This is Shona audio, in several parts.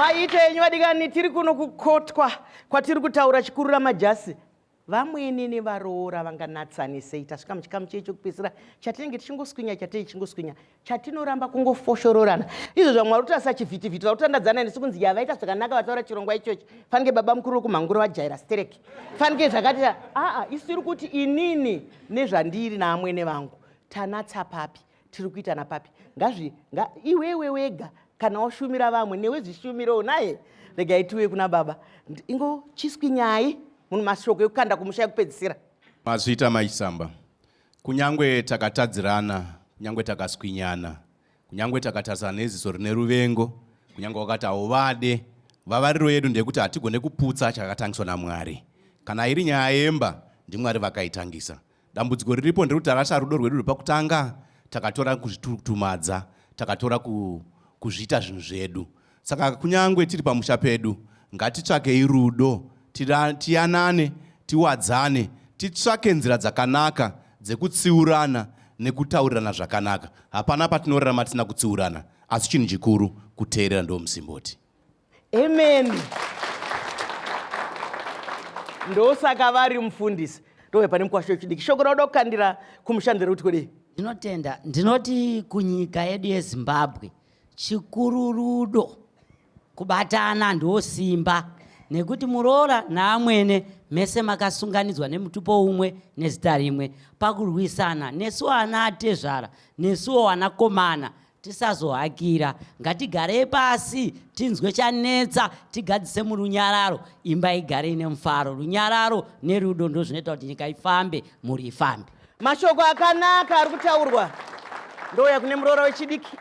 Maita enyu vadikani, tiri kuno kukotwa kwatiri kutaura chikurura majasi. Vamwene nevaroora vanganatsane sei? Tasvika muchikamu chei chokupedzisira chatinenge tichingoswinya chatei chingoswinya chatinoramba kungofoshororana. Izvo zvamwe vari kutarisa chivhitivhiti vari kutandadzana nesu kunzi yavaita zvakanaka vataura chirongwa ichochi. Fanike baba mukuru wekumhangura vajaira stereki. Fanike zvakati aa isu tiri kuti inini nezvandiri naamwene vangu tanatsa papi tiri kuitana papi ngazvi nga, iwewe wega kana washumira vamwe newe zvishumirewo naye regai tiuye kuna baba ingo chiswinyai munhu mashoko ekukanda kumusha ekupedzisira. Mazvita Mai Chisamba. Kunyangwe takatadzirana, kunyangwe takaswinyana, kunyangwe takatarisana neziso rine ruvengo, kunyangwe wakati hauvade, vavariro yedu ndeyekuti hatigone kuputsa chakatangiswa naMwari. Kana iri nyaya yemba, ndiMwari vakaitangisa. Dambudziko riripo nderekuti tarasa rudo rwedu rwepakutanga, takatora kuzvitutumadza, takatora kuzviita zvinhu zvedu. Saka kunyangwe tiri pamusha pedu, ngatitsvakei rudo, tiyanane, tiwadzane, titsvake nzira dzakanaka dzekutsiurana nekutaurirana zvakanaka. Hapana patinorarama tisina kutsiurana, asi chinhu chikuru kuteerera ndomusimboti. Amen. Ndosaka vari mufundisi. Ndouya pane mukwasha wechidiki. Shoko rauda kukandira kumushandira kuti kudii? Ndinotenda. Ndinoti kunyika yedu yeZimbabwe chikuru rudo, kubatana ndosimba nekuti muroora naamwene mese makasunganidzwa nemutupo umwe nezita rimwe pakurwisana nesu ana atezvara nesuwo vanakomana Tisazohakira, ngatigarei pasi tinzwe chanetsa tigadzise murunyararo, imba igare ine mufaro. Runyararo nerudo ndozvinoita kuti nyika ifambe, mhuri ifambe. Mashoko akanaka ari kutaurwa. Ndouya kune muroora wechidiki.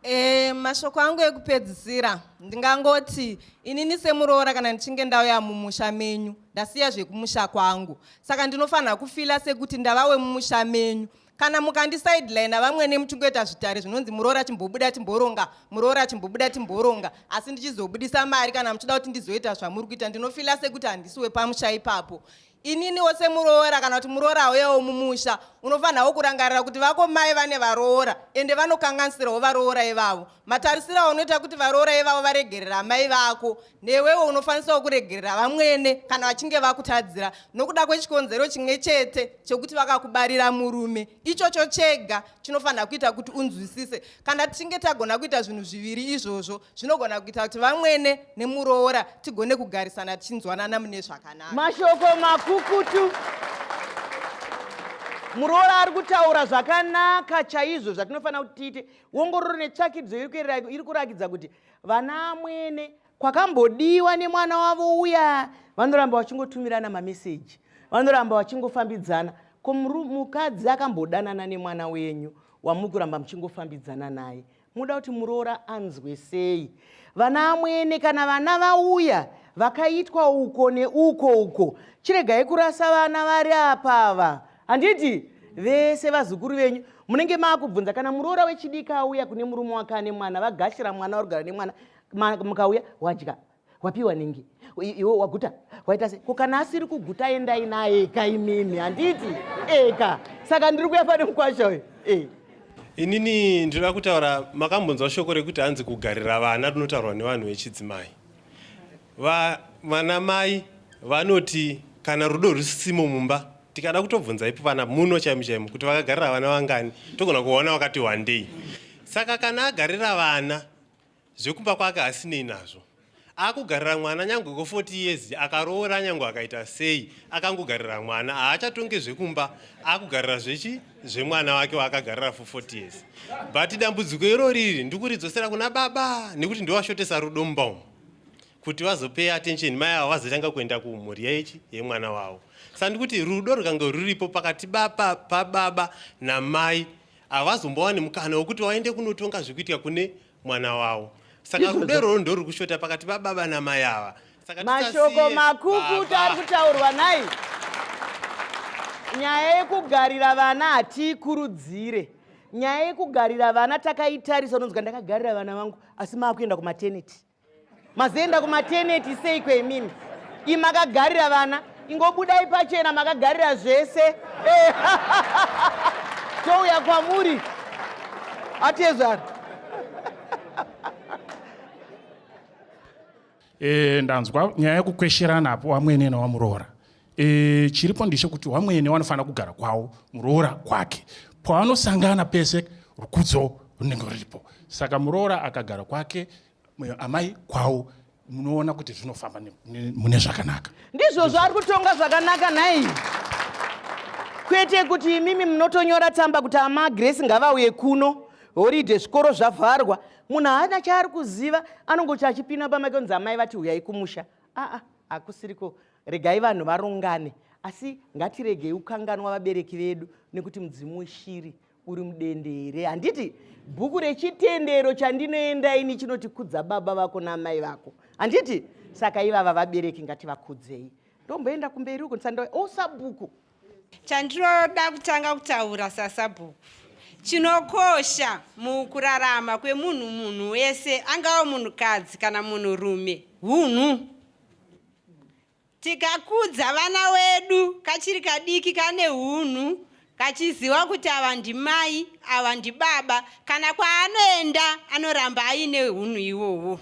E, mashoko angu ekupedzisira ndingangoti inini semuroora kana ndichinge ndauya mumusha menyu ndasiya zvekumusha kwangu saka ndinofanira kufila sekuti ndava wemumusha menyu Kana mukandi sideline vamwene muchingoita zvitare zvinonzi muroora chimbobuda timboronga, muroora chimbobuda timboronga, asi ndichizobudisa mari kana muchida kuti ndizoita zvamuri kuita ndinofila sekuti handisi wepamusha ipapo. Ininiwo semuroora kana kuti muroora auyawo mumusha unofanirawo kurangarira kuti vako mai vane varoora ende vanokanganisirawo varoora ivavo. Matarisiro aunoita kuti varoora ivavo varegerera amai vako Newewo unokwanisawo kuregerera vamwene kana vachinge vakutadzira nokuda kwechikonzero chimwe chete chekuti vakakubarira murume. Ichocho chega chinofanira kuita kuti unzwisise. Kana tichinge tagona kuita zvinhu zviviri izvozvo, zvinogona kuita kuti vamwene nemuroora tigone kugarisana tichinzwanana mune zvakanaka. Mashoko makukutu. Muroora ari kutaura zvakanaka chaizvo zvatinofanira kuti tiite. Ongororo netsvakidzo iri kurakidza kuti Vana amwene kwakambodiwa nemwana wavo uya vanoramba vachingotumirana mameseji, vanoramba vachingofambidzana. Ko mukadzi akambodanana nemwana wenyu wamuri kuramba muchingofambidzana naye, muda kuti muroora anzwe sei? Vana amwene kana vana vauya vakaitwa uko neuko uko, chiregai kurasa vana vari apava. Handiti vese vazukuru venyu munenge maakubvunza kana muroora wechidiki auya kune murume wake ane mwana, vagashira mwana, varikugara nemwana, mukauya wadya wapiwa ningi iwe waguta waita sei? Ko kana asiri kuguta endai naye eka imimi, handiti eka. Saka ndiri kuya pane mukwasha uyu e. Inini ndinoda kutaura, makambonzwa shoko rekuti hanzi kugarira vana rinotaurwa nevanhu vechidzimai. Vana mai vanoti kana rudo rusisimo mumba, tikada kutobvunza ipo vana muno chaimo chaimo kuti vakagarira vana vangani, togona kuona vakati wandei. Saka kana agarira vana zvekumba kwake hasinei nazvo, akugarira mwana nyangwe ko 40 years akaroora nyangwe akaita sei, akangogarira mwana haachatonge zvekumba, akugarira zvechi zvemwana wake waakagarira for 40 years. But dambudziko irori iri ndikuridzosera kuna baba nekuti ndovashotesa rudo mumba umu kuti vazopay attention mai ava vazotanga kuenda kumhuri yechi yemwana wavo. Saka ndikuti rudo rukange ruripo pakati pababa namai havazombowani mukana wekuti vaende kunotonga zvikuitika kune mwana wavo. Saka rudo irworwo ndoruri kushota pakati pababa namai ava. Saka mashoko makukutu ari kutaurwa nhai. Nyaya yekugarira vana hatiikurudzire. Nyaya yekugarira vana takaitarisa, unonzwa ndakagarira vana vangu asi maakuenda kumateneti. Mazoenda kumateneti sei kweimimi? Imi makagarira vana, ingobudai pachena makagarira zvese. Eh. Touya kwamuri. Atezvara. E, ndanzwa nyaya yekukwesherana apo wamwene newamuroora. E, chiripo ndechekuti wamwene wanofanira kugara kwavo, muroora kwake. Pavanosangana pese rukudzo runenge ruripo. Saka muroora akagara kwake, amai kwavo, munoona kuti zvinofamba mune zvakanaka. Ndizvozvo, ari kutonga zvakanaka nhai. Kwete kuti imimi munotonyora tsamba kuti ama Grace ngavauye kuno, horidhe zvikoro zvavharwa. Munhu haana chaari kuziva, anongoti achipinda pamake kunzi amai vati huyai kumusha. Aa, hakusiriko. Regai vanhu varongane, asi ngatiregei kukanganwa vabereki vedu nekuti mudzimu weshiri uri mudende here? Handiti bhuku rechitendero chandinoenda ini chinoti kudza baba vako namai vako, handiti? Saka ivava vabereki ngativakudzei. Ndomboenda kumberi uko ndisanda osabhuku. Chandinoda kutanga kutaura sasabhuku, chinokosha mukurarama kwemunhu, munhu wese, angava munhukadzi kana munhurume, hunhu. Tikakudza vana wedu kachiri kadiki kane hunhu, kachiziva kuti ava ndimai, ava ndibaba, kana kwaanoenda anoramba aine hunhu iwowo.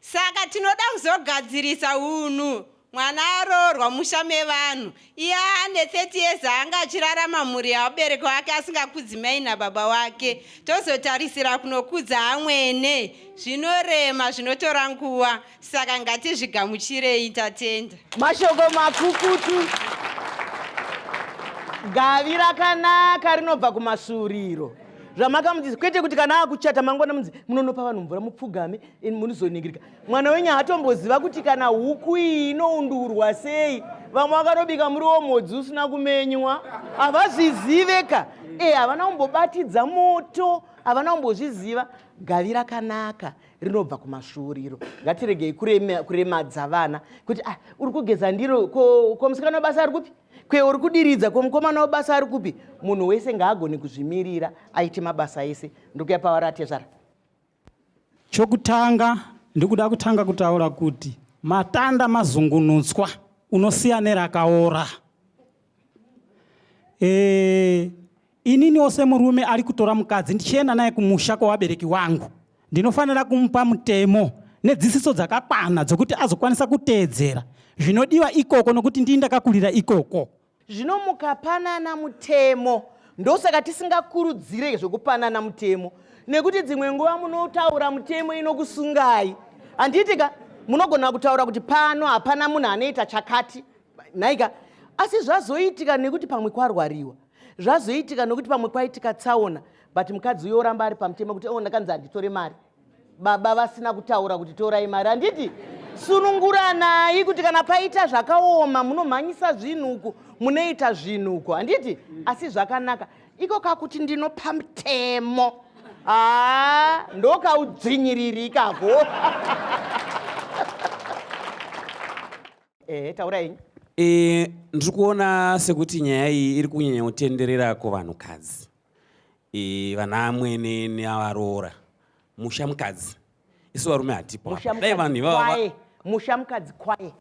Saka tinoda kuzogadzirisa hunhu mwana aroorwa musha mevanhu, iye ane 30 years anga achirarama mhuri yavabereki vake asingakudzi mai nababa wake, tozotarisira kunokudza amwene. Zvinorema, zvinotora nguva, saka ngatizvigamuchirei. Tatenda. Mashoko makukutu. Gavi rakanaka rinobva kumasuriro. Zvamakamudzisa, kwete kuti kana akuchata mangwana munzi munonopa vanhu mvura mupfugame munozoningirika. Mwana wenyu haatomboziva kuti kana huku iyi inoundurwa sei. Vamwe vakanobika muriwo modzi usina kumenywa, havazvizive ka. E, havana kumbobatidza moto, havana kumbozviziva. Gavi rakanaka rinobva kumasvuuriro. Ngatiregei kuremadza vana kuti ah, uri kugeza ndiro ko musikana webasa ari kupi, kwe uri kudiridza ko mukomana webasa ari kupi. Munhu wese ngaagone kuzvimirira aite mabasa ese. Ndikuya pavari atezvara. Chokutanga ndikuda kutanga kutaura kuti matanda mazungunutswa unosiya nerakaora. Ininiwo semurume ari kutora mukadzi ndichienda naye kumusha kwawabereki wangu, ndinofanira kumupa mutemo nedzidziso dzakakwana dzokuti azokwanisa kuteedzera zvinodiwa ikoko, nokuti ndini ndakakurira ikoko. Zvino mukapanana mutemo, ndosaka tisingakurudzire zvekupanana mutemo, nekuti dzimwe nguva munotaura mutemo inokusungai, handiti ka? Munogona kutaura kuti pano hapana munhu anoita chakati, nhaika? Asi zvazoitika nekuti pamwe kwarwariwa, zvazoitika nekuti pamwe kwaitika tsaona, but mukadzi uyo oramba ari pamutemo kuti o ndakanzi handitore mari, baba vasina kutaura kuti torai mari, handiti? Sununguranai kuti kana paita zvakaoma munomhanyisa zvinhu uku, munoita zvinhu uku, handiti? Asi zvakanaka iko kakuti ndinopa mutemo, haa, ndokaudzvinyiriri ikako. Ehe, taurai. Ndiri kuona sekuti nyaya iyi iri kunyanya kutenderera kuvanhukadzi, vana amwene neavaroora. Musha mukadzi, isu varume hatipo. Dai vanhu ivava musha mukadzi kwaye.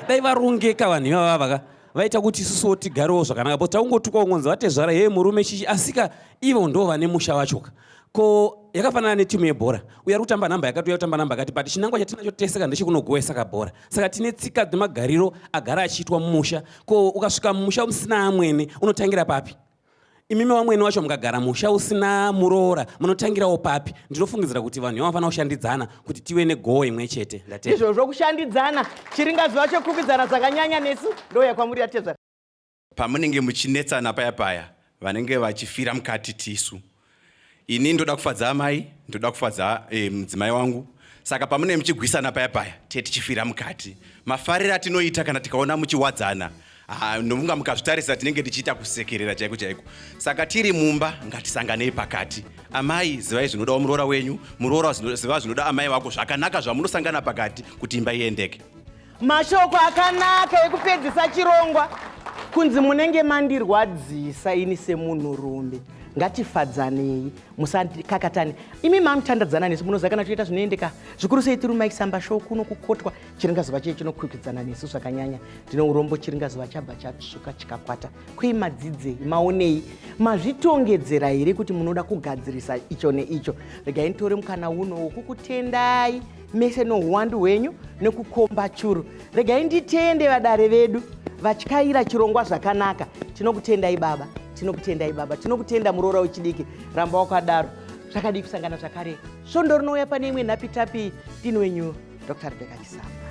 Dai varongeka vanhu ivava vaka vaita kuti isusuwo tigarewo zvakanaka, bo taungotukwa ungonzi vatezvara he murume chichi, asika ivo ndo vane musha wachoka. Ko yakafanana netimu yebhora, uyo ari kutamba nhamba yakati, uya kutamba nhamba yakati, but chinangwa chatinacho tese ka ndechekunogoesa kabhora. Saka tine tsika dzemagariro agara achiitwa mumusha. Ko ukasvika mumusha musina amwene unotangira papi? Imimi vamwene wacho mukagara musha usina muroora munotangirawo papi? Ndinofungidzira kuti vanhu vanofanira kushandidzana kuti tive negoo imwe chete. Ndatenda. Izvozvo kushandidzana, chiringazuva chekukwikwidzana zvakanyanya nesu. Ndouya kwamuri atezvara. Pamunenge muchinetsana paya paya, vanenge vachifira mukati tisu. Ini ndoda kufadza amai, ndoda kufadza mudzimai wangu. Saka pamunenge muchigwisana paya paya, te tichifira mukati. Mafariro atinoita kana tikaona muchiwadzana, ndofunga mukazvitarisa tinenge tichiita kusekerera chaiko chaiko. Saka tiri mumba ngatisanganei pakati. Amai, zivai zvinodawo muroora wenyu, muroora ziva zvinoda amai vako, zvakanaka zvamunosangana pakati kuti imba iendeke. Mashoko akanaka ekupedzisa chirongwa kunzi munenge mandirwadzisa ini semunhurume. Ngatifadzanei, musakakatane. Imi mamutandadzana nesu, munoziva kana toita zvinoendeka zvikuru sei tiri maisamba show kuno kukotwa. Chiringazuva chee chinokwikwidzana nesu zvakanyanya. Ndine urombo, chiringazuva chabva chatsvuka chikakwata. Kwei madzidzei, maonei, mazvitongedzera here kuti munoda kugadzirisa icho neicho? Regai nditore mukana uno wokukutendai mese nohuwandu hwenyu nekukomba churu. Regai nditende vadare vedu vatyaira chirongwa zvakanaka. Tinokutendai baba, tinokutendai baba, tinokutenda muroora wechidiki, ramba wakadaro. Zvakadii kusangana zvakare svondo rinouya pane imwe nhapitapi. Ndini wenyu Dr. Rebecca Chisamba.